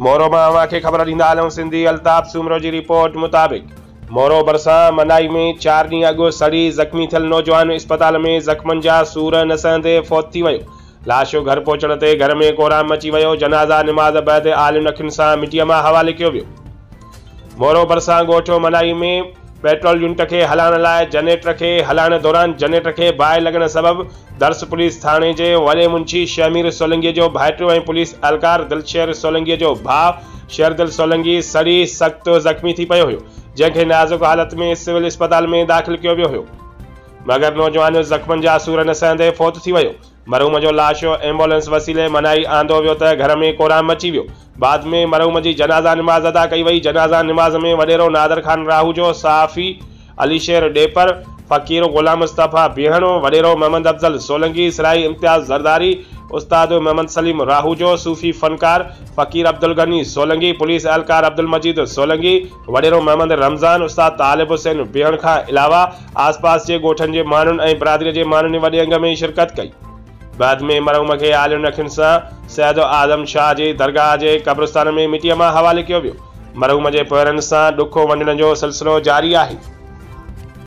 مورو مان اوهان کي خبر ڏيندا هلون سنڌي الطاف سومرو جي رپورٽ مطابق مورو ڀرسان منائي ۾ چار ڏينهن اڳ سڙي زخمي ٿيل نوجوان اسپتال ۾ زخمن جا سور نه سهندي فوت ٿي ويو لاش گهر پهچڻ تي گهر ۾ ڪهرام مچي ويو جنازه نماز بعد آلين اکين سان مٽيء مان حوالي ڪيو ويو. مورو ڀرسان ڳوٺ منائي ۾ پيٽرول يونٽ کي هلائڻ لاء جنريٽر کي هلائڻ دوران جنريٽر کي باهه لڳڻ سبب درس پوليس ٿاڻي جي وڏي منشي شهمير سولنگي جو ڀائٽيو ۽ پوليس اهلڪار دلشير سولنگي جو ڀاء شيردل سولنگي سڙي سخت زخمي ٿي پيو هيو جنهن کي نازڪ حالت ۾ سول اسپتال ۾ داخل ڪيو ويو هيو مگر نوجوان زخمن جا سور نه سهندي فوت ٿي ويو. مرحوم جو لاش ايمبولينس وسيلي منائي آندو ويو ته گهر ۾ ڪهرام مچي ويو. بعد ۾ مرحوم جي جنازه نماز ادا ڪئي وئي. جنازه نماز ۾ وڏيرو نادر خان راهوجو، صحافي علي شير ڏيپر، فقير غلام مصطفيٰ بيهڻو، وڏيرو محمد افضل سولنگي، سرائي امتياز زرداري، استاد محمد سليم راهوجو، صوفي فنڪار فقير عبدالغني سولنگي، پوليس اهلڪار عبدالمجيد سولنگي، وڏيرو محمد رمضان، استاد طالب حسين بيهڻ کان علاوه آس پاس جي ڳوٺن جي ماڻهن ۽ برادري جي ماڻهن وڏي انگ ۾ شرڪت ڪئي. بعد ۾ مرحوم کي آلين اکين سان سيد اعظم شاهه جي درگاهه جي قبرستان ۾ مٽيء مان حوالي ڪيو ويو. مرحوم جي پوئرن سان ڏک ونڊڻ جو سلسلو جاري آهي.